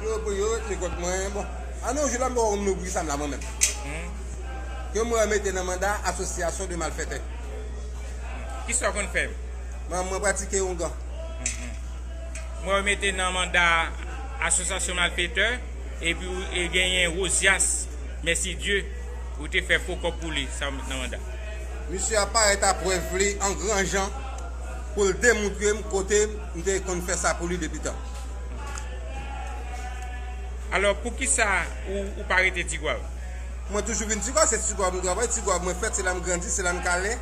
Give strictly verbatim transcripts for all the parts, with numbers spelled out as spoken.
Yo, pou yo ret li kont mwen, bon. An yon jou la, m pa konn pou ki sa m la, mwen menm. Ke mwen mete nan manda asosyasyon de malfètè. Kisa w konn fè? Mwen, mwen pratike oungan. Mwen mete nan manda asosyasyon malfètè, epi w e genyen Wozyas, mèsi Dye, ou te fè fo kòb pou li, sa w met nan manda. Misye ap parèt a prèv li an gran jan pou l demontre m kote m te konn fè sa pou li depi tan. Alò, poukisa ou, ou pa rete Tigwav? Mwen toujou vin Tigwav, se Tigwav m travay, Tigwav mwen fèt, se la m grandi, se la m kale.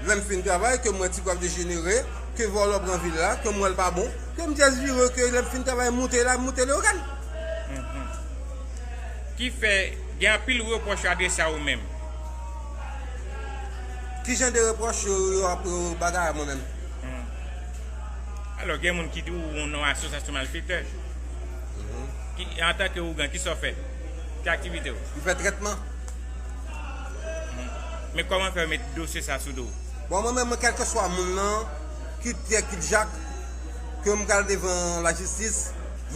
Lè m fin travay, ke m wè Tigwav dejenere, ke vòlò pran vil la, ke m wè l pa bon, ke m jis vire, ke lè m fin travay, m moute la, m moute Leyogàn. Ki fè gen anpil repwòch yo adrese a ou menm? Ki jan de repwòch yo, yo ap, yo bagay a mwen menm? Alò, gen moun ki di w nan asosyasyon malfetè. Ki, antanke ougan, kisa w fè? Ki aktivite w? M fè trètman. Men kòman fè w met dosye sa sou do w? Bon, mwen menm, mwen, kèlkeswa moun nan, kit Pyè, kit Jak, ke m pral devan lajistis,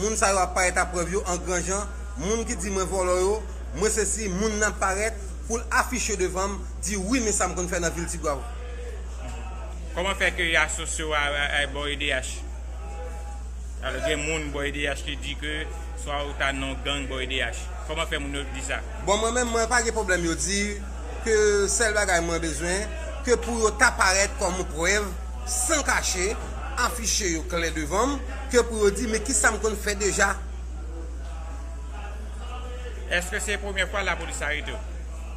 moun sa yo ap parèt a prèv yo an gran jan. Moun ki di mwen vòlò yo, mwen sesi, moun nan parèt pou l afiche devan m, di wi, men sa m konn fè nan vil Tigwav. Kòman fè ke y asosye w a, a, a bò E D H? Alò, gen moun bò E D H ki di ke swa ou ta nan gang bò E D H. Kòman fè moun yo di sa? Bon, mwen menm, mwen pa gen pwoblèm yo di ke sèl bagay mwen bezwen, ke pou yo ta parèt kòm yon prèv, san kache, afiche yo klè devan m, ke pou yo di, men kisa m konn fè deja? Èske se premyè fwa lapolis arete w?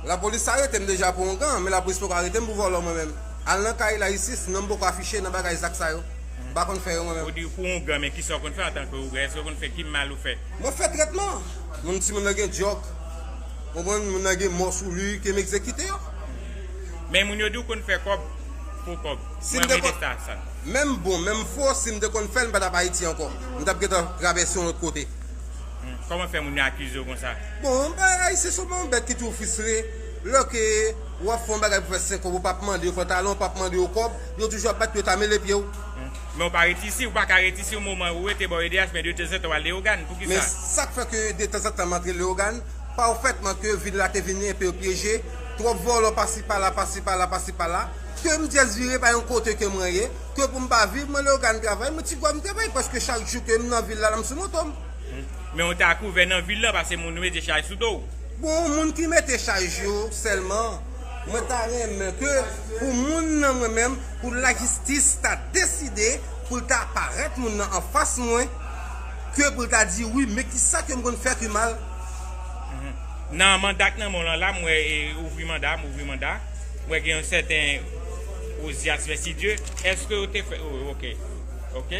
Lapolis arete m deja pou yon gang, men lapolis poko arete m pou vòlò mwen menm. Al nan kay lajistis, non m poko afiche nan bagay zak sa yo. M pa konn fè yo mwen menm. Ou di pou yon gang, men kisa w konn fè antanke ougan? Èske w konn fè ki mal ou fè? Mwen fè trètman. Moun, timoun nan gen djòk. Konprann, moun nan gen mò sou li, ke m egzekite yo. Men moun yo di w konn fè kòb, fo kòb. Si m te konn, menm bon, menm fo, si m te konn fè l, m pa t ap Ayiti ankò. M t ap gentan travèse yon lòt kote. Hmm. Kòman fè moun yo akize w konsa? Bon, ba, Ayisyen se yon bèt ki toujou fristre. Lè ke w ap fè yon bagay pou fè senk kòb, ou p ap mande yo pantalon, ou p ap mande yo kòb, yo toujou ap bat, yo ta mele pye w. Hmm. Men w pa ret isi, ou pa ka ret isi yon moman, ou rete bò E D H, men detanzantan w al Leyogàn. Poukisa? Men sa k fè ke detanzantan m antre Leyogàn, pafètman ke vil la te vin enpe pyeje, twòp vòlò pasi pala, pasi pala, pasi pala, ke m jis vire pa yon kote ke mwen ye, ke pou m pa viv, mwen Leyogàn travay, mwen Tigwav m travay, paske chak jou ke m nan vil la, la m sou moto m. Men w ta kouvè nan vil la, paske moun yo mete chay sou do w. Bon, moun ki mete chay yo sèlman, mwen ta renmen ke pou moun nan mwen menm, pou lajistis ta deside pou l ta parèt moun nan anfas mwen, ke pou l ta di wi, men kisa ke m konn fè ki mal. Mhm. Nan manda k nan men w lan la, m wè, e, ouvri manda, m ouvri manda. M wè gen yon sèten Ozyas Mèsidye. Èske w te fè, oh, ok. Ok.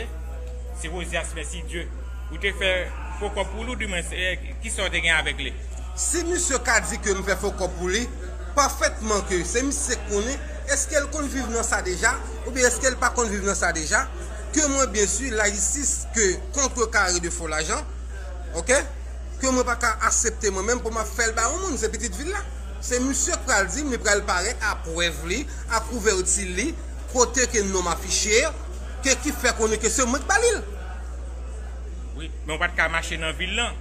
Se Ozyas Mèsidye. Ou te fè fo kòb pou li, ou di mwen, se, kisa w te gen avèk li? Si misye ka di ke m fè fo kòb pou li, pafètman ke se misye k konnen, èske l konn viv nan sa deja, oubyen èske l pa konn viv nan sa deja, ke mwen, byen si, lajistis ke kontrekare de fo lajan, ok? Ke mwen pa ka aksepte mwen menm pou m ap fè l ba yon moun, se pitit vil la. Se misye k pral di m, li pral parèt a prèv li, a kouvèti li, kote ke non m afiche, ke ki fè konnen ke se mwen k ba li l. Wi, men w pa t ka mache nan vil lan.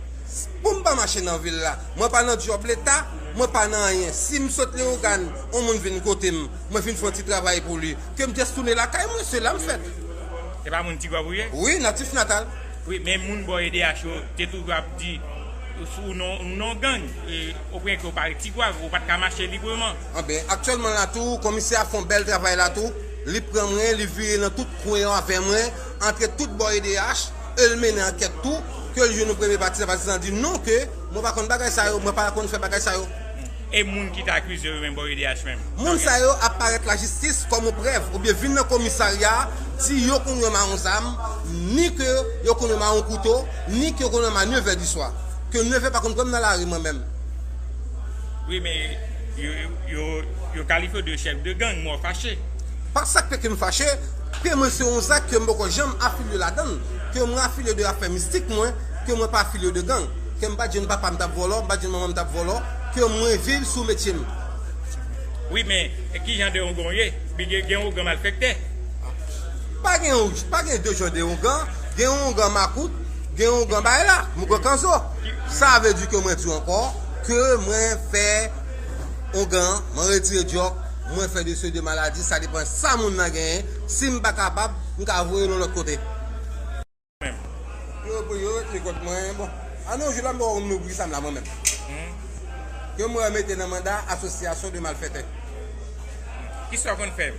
Pou m pa mache nan vil la, mwen pa nan djòb leta, mwen pa nan anyen. Si m sot Leyogàn, yon moun vin kote m, mwen vin fè yon ti travay pou li, ke m jis tounen lakay mwen, se la m fèt. Se pa moun Tigwav ou ye? Wi, natif natal. Wi, men moun bò E D H yo te toujou ap di, ou non, ou non gang, e, ou pran ke w pa ret Tigwav, ou pa t ka mache libreman. Anben, aktyèlman la tou, komisè a fè yon bèl travay la tou. Li pran mwen, li vire nan tout kwen yo avè mwen, antre tout bò E D H, e l mennen ankèt tou, ke l jwenn yon premye patizan, patizan di non, ke mwen pa konn bagay sa yo, mwen pa konn fè bagay sa yo. E moun ki t akize yo menm bò E D H menm? Moun sa yo ap parèt lajistis kòm yon prèv, oubyen vin nan komisarya, di yo konn wè m a yon zam, ni ke yo konn wè m a yon kouto, ni ke yo konn wè m a nèf è di swa. Ke nèf è pa konn pran m nan lari mwen menm. Wi, men yo, yo, yo kalifye w de chèf de gang, mò fache. Pa sa k fè ke m fache, ke mwen se yon zak ke m poko janm afilye ladan l, ke mwen afilye de afè mistik mwen, ke mwen pa afilye de gang, ke m pa t jwenn papa m t ap vòlò, m pa t jwenn manman m t ap vòlò, ke mwen viv sou metye m. Wi, men, e ki jan de ougan w ye? Gen, gen ougan malfektè. Pa gen, pa gen de jan de ougan, Gen yon ougan makout, gen yon ougan bay la, m ougan kanzo. Sa vle di ke mwen di w ankò ke mwen fè ougan, mwen retire djòk, mwen fè de se de maladi, sa depann sa moun nan genyen. Si m pa kapab, m ka voye l yon lòt kote. Yo, pou yo ret li kont mwen, bon. An yon jou la, m pa konn ouvri sa m la mwen menm. Ke mwen mete nan manda asosyasyon de malfètè. Kisa w konn fè?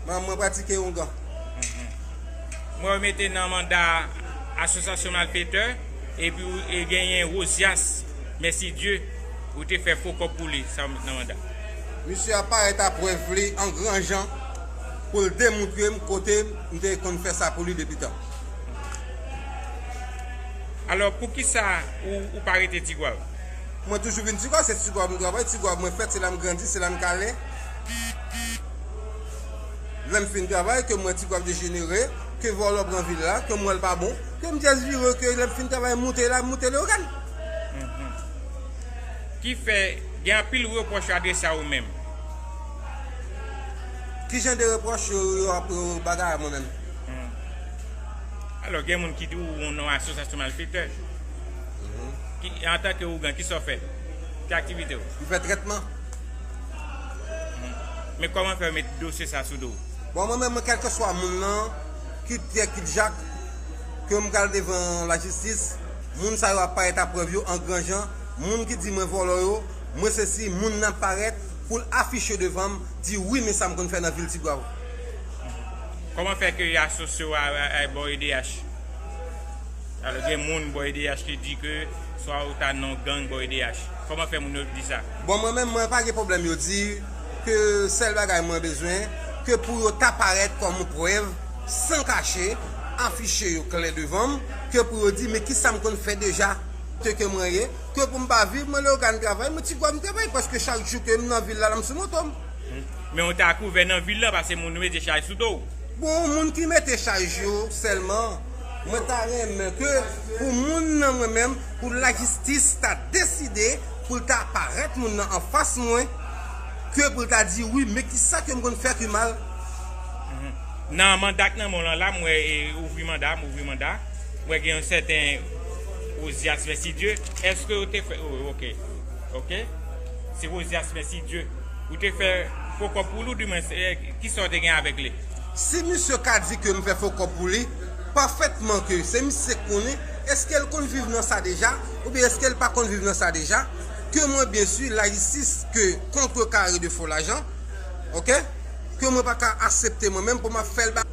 Mwen, mwen pratike ougan. Mwen mete nan manda asosyasyon malfètè, epi w, e genyen Rozias, Mèsidye, ou te fè fo kòb pou li, sa w met nan manda. Misye ap parèt a prèv li an gran jan pou l demontre m kote m te konn fè sa pou li depi tan. Alò, poukisa ou, ou pa rete Tigwav? Mwen toujou vin Tigwav, se Tigwav m travay, Tigwav mwen fèt, se la m grandi, se la m kale. Lè m fin travay, ke m wè Tigwav dejenere, ke vòlò pran vil la, ke m wè l pa bon, ke m just vire, ke lè m fin travay, m moute la, m moute Leyogàn. Ki fè gen anpil repwòch yo adrese a ou menm. Ki jan de repwòch yo, yo ap, yo bagay a mwen menm? Alò, gen moun ki di w ou nan asosyasyon malfetè. Ki, antanke ougan, kisa w fè? Ki aktivite w? M fè trètman. Men kòman fè yo met dosye sa sou do w? Bon, mwen menm, mwen, kèlkeswa moun nan, kit Pyè, kit Jak, ke m pral devan lajistis, moun sa yo ap parèt a prèv yo an gran jan. Moun ki di mwen vòlò yo, mwen sesi, moun nan parèt pou l afiche devan m, di wi, men sa m konn fè nan vil Tigwav. Kòman fè ke y asosye w a, a, a bò E D H? Alò, gen moun bò E D H ki di ke swa ou ta nan gang bò E D H. Kòman fè moun yo di sa? Bon, mwen menm, mwen pa gen pwoblèm yo di ke sèl bagay mwen bezwen, ke pou yo ta parèt kòm yon prèv, san kache, afiche yo klè devan m, ke pou yo di, men kisa m konn fè deja, kote ke mwen ye, ke pou m pa viv, mwen Leyogàn travay, mwen Tigwav m travay, paske chak jou ke m nan vil la, la m sou moto m. Men w ta kouvè nan vil la, paske moun yo mete chay sou do w. Bon, moun ki mete chay yo sèlman, mwen ta renmen ke pou moun nan mwen menm, pou lajistis ta deside pou l ta parèt moun nan anfas mwen, ke pou l ta di wi, men kisa ke m konn fè ki mal. Nan manda k nan men w lan la, m wè, e, ouvri manda, m ouvri manda. M wè gen yon sèten Ozias Mèsidye. Èske w te fè, o, oke, oke. Se Ozias Mèsidye. Ou te fè fo kòb pou li, oudimwen, se, e, kisa w te gen avèk li? Si misye ka di ke m fè fo kòb pou li, pafètman ke se misye k konnen, èske l konn viv nan sa deja, oubyen èske l pa konn viv nan sa deja, ke mwen, byen si, lajistis ke kontrekare de fo lajan, oke, ke mwen pa ka aksepte mwen menm pou m ap fè l ba.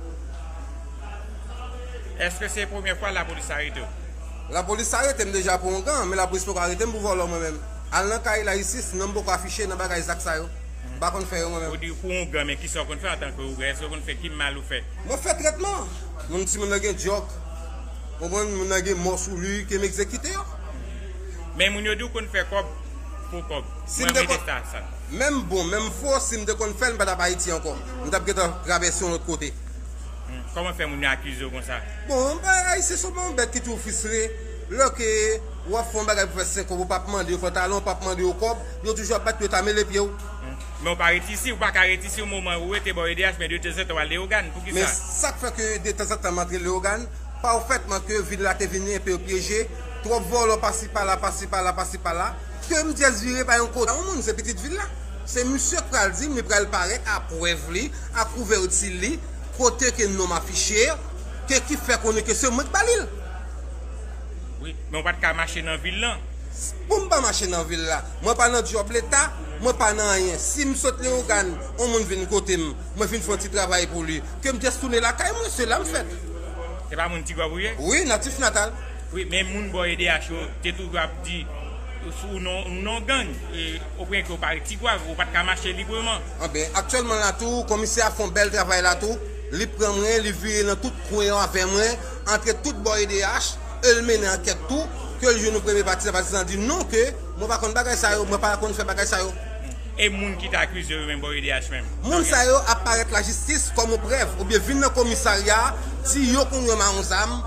Èske se premye fwa lapolis arete w? Lapolis arete m deja pou ougan, men lapolis poko arete m pou vòlò mwen menm. Al nan kay lajistis, non m poko afiche nan bagay zak sa yo. M pa konn fè yo mwen menm. Ou di pou ougan, men kisa w konn fè antanke ougan? Èske w konn fè ki mal ou fè? Mwen fè trètman. Moun, timoun nan gen djòk. Konprann, moun nan gen mò sou li, ke m egzekite yo. Men moun yo di w konn fè kòb, fo kòb. Si m te konn, menm bon, menm fo, si m te konn fè l, m pa t ap Ayiti ankò. M t ap gentan travèse yon lòt kote. Hmm. Kòman fè moun yo akize w konsa? Bon, bay, Ayisyen se yon bèt ki toujou fristre. Lè ke w ap fè yon bagay pou fè senk kòb, ou p ap mande yo pantalon, ou p ap mande yo kòb, yo toujou ap bat, yo ta mele pye w. Hmm. Men w pa ret isi, ou pa ka ret isi, yon moman ou rete bò E D H, men de tanzantan w al Leyogàn. Poukisa? Men sa k fè ke de tanzantan m antre Leyogàn, pafètman ke vil la te vin enpe pyeje, twòp vòlò pasi pala, pasi pala, pasi pala, ke m just vire bay yon kote. Yon moun, se pitit vil la. Se misye k pral di m, li pral parèt a prèv li, a kouvèti li, kote ke non m afiche, ke ki fè konnen ke se mwen k ba li l. Wi, men w pa t ka mache nan vil lan. Pou m pa mache nan vil la, mwen pa nan djòb leta, mwen pa nan anyen. Si m sot Leyogàn, yon moun vin kote m, mwen vin fè yon ti travay pou li, ke m just tounen lakay mwen, se la m fèt. Se pa moun Tigwav ou ye? Wi, natif natal. Wi, men moun bò E D H yo te toujou ap di, ou non, ou non gang, e, oubyen ke w pa Tigwav, ou pa t ka mache libreman. Anben, aktyèlman la tou, komisè a fè yon bèl travay la tou. Li pran mwen, li vire nan tout kwen yo avè mwen, antre tout bò E D H, e l mennen ankèt tou, ke l jwenn yon premye patizan, patizan di non, ke mwen pa konn bagay sa yo, mwen pa konn fè bagay sa yo. E moun ki t akize yo menm bò E D H menm? Moun sa yo ap parèt lajistis kòm yon prèv, oubyen vin nan komisarya, di yo konn wè m a yon zam,